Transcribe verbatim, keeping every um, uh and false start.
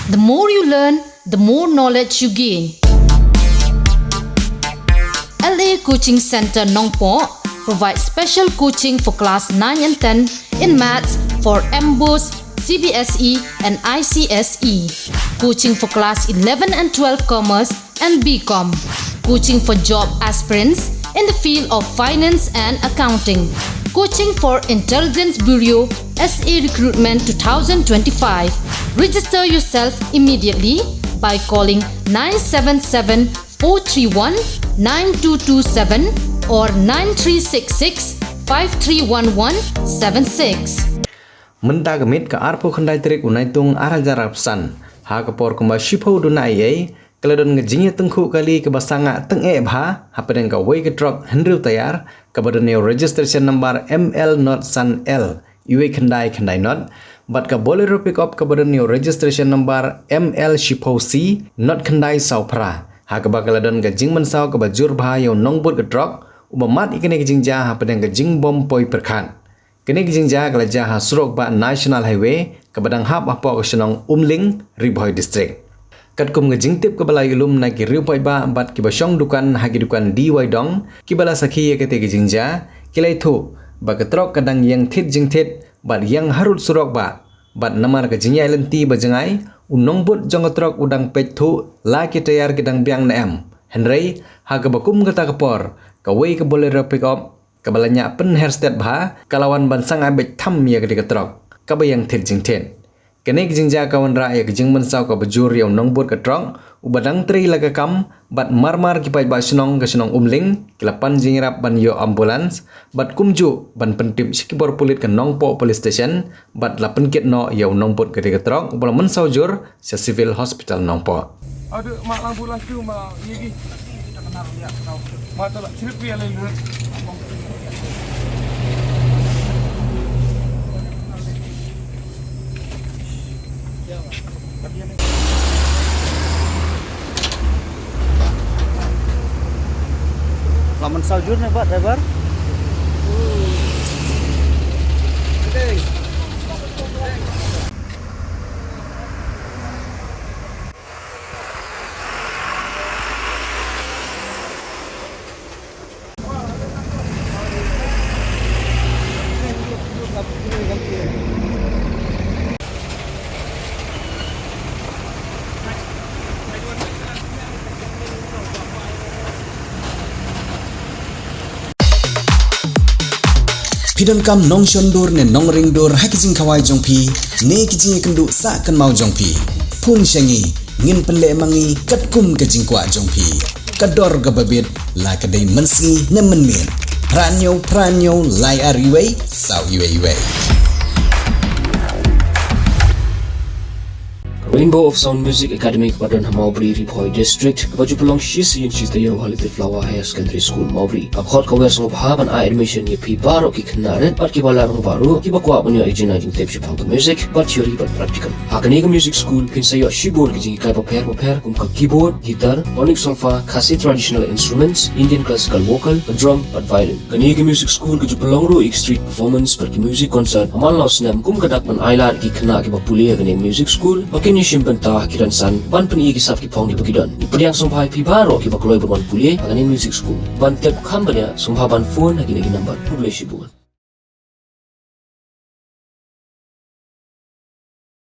The more you learn, the more knowledge you gain. L A Coaching Center Nongpoh provides special coaching for class nine and ten in maths for MBOSE, C B S E, and I C S E. Coaching for class eleven and twelve commerce and B Com. Coaching for job aspirants in the field of finance and accounting. Coaching for Intelligence Bureau S A Recruitment two thousand twenty-five. Register yourself immediately by calling nine seven seven four three one nine two two seven or nine three six six five three one one seven six. Mynta ka miet ka arphew khyndai tarik u Naitung ar hajar arphew san, ha ka por kumba shiphew duna eiei, ka la don ka jingïatyngkhuh kali kaba sangah tyngeh bha hapdeng kawei ka trok hynriew tayar kaba don ïa u registration number M L not san L, iwei khyndai khyndai not, bad ka Bolero pickup kaba don ïa u registration number M L shiphew C not khyndai saw phra, ha kaba ka la don ka jingmynsaw kaba jur bha ïa u nongbud ka trok uba mad ïa kane ka jingjia hapdeng ka jingbym poi pyrkhat. Kane ka jingjia ka la jia ha surok bah National Highway kaba dang hap hapoh ka shnong Umling, Ri Bhoi District. Katkum ka jingtip kaba la ïoh lum na ki riew paidbah bad kiba shong dukan ha ki dukan D Y Dong kiba la sakhi ïa kata ka jingjia, ki la ïathuh ba ka trok ka dang ïeng thied jingthied bad ïeng harud surok bah, bad namar ka jingïaid lynti ba jngai, u nongbud jong ka trok u dang peit thuh la ki tayar ki dang biang ne em. Hynrei ha kaba kum kata ka por, kawei ka Bolero pickup kaba la ñiah pynher stet bha ka la wan ban sangah beit tham ïa kata ka trok kaba ïeng thied jingthied. Kane ka jingjia ka wanrah ïa ka jingmynsaw kaba jur ïa u nongbud ka trok uba dang trei la ka kam, bad marmar ki paidbah shnong ka shnong Umling ki la pan jingïarap ban ïoh ambulance bad kumjuh ban pyntip sha ki bor pulit ka Nongpoh Police Station bad la pynkit noh ïa u nongbud kata ka trok uba la mynsaw jur sha Civil Hospital Nongpoh. Aduh, mak lampu laju, mak, iya gi. Mak, tolak, cerit, iya, lain, lain. Laman saujur ne, Pak, driver? Phi donkam nongshon dur ne nongring dur ha ki jingkhawai jong phi ne ki jingïakynduh sah kynmaw jong phi? Phone sha ngi, ngin pynleh ma ngi katkum ka jingkwah jong phi. Ka dor kaba biang la ka dei mynsngi ne mynmiet. Phra hynñiew phra hynñiew lai ar iwei saw iwei iwei. Rainbow of Sound Music Academy kaba don ha Mawbri, Ri Bhoi District, kaba ju pynlong shi sien shi taïew ha Little Flower Higher Secondary School, Mawbri. Ka khot ka wer sngewbha ban ai admission ïa phi baroh ki khynnah rit bad kiba la rangbah ruh, kiba kwah ban ïoh ïa ka jingtip shaphang ka music, bad theory bad practical. Ha kane ka music school phin sa ïoh shibun ki jinghikai bapher bapher kum ka keyboard, guitar, tonic solfa, Khasi traditional instruments, Indian classical vocal, ka drum bad violin. Kane ka music school ka ju pynlong ruh ïa ki street performance bad ki music concert ha man la u snem, kum ka dak ban ailad ïa ki khynnah kiba pule ha kane ka music school ba kin ïashim bynta ha ki rynsan ban pyni ïa ki sap ki phong kiba ki don. Ngi pdiang sngewbha ïa phi baroh kiba kloi ban wan pule ha kane ka music school. Ban tip kham bniah sngewbha ban phone ha kine ki number. Khublei shibun.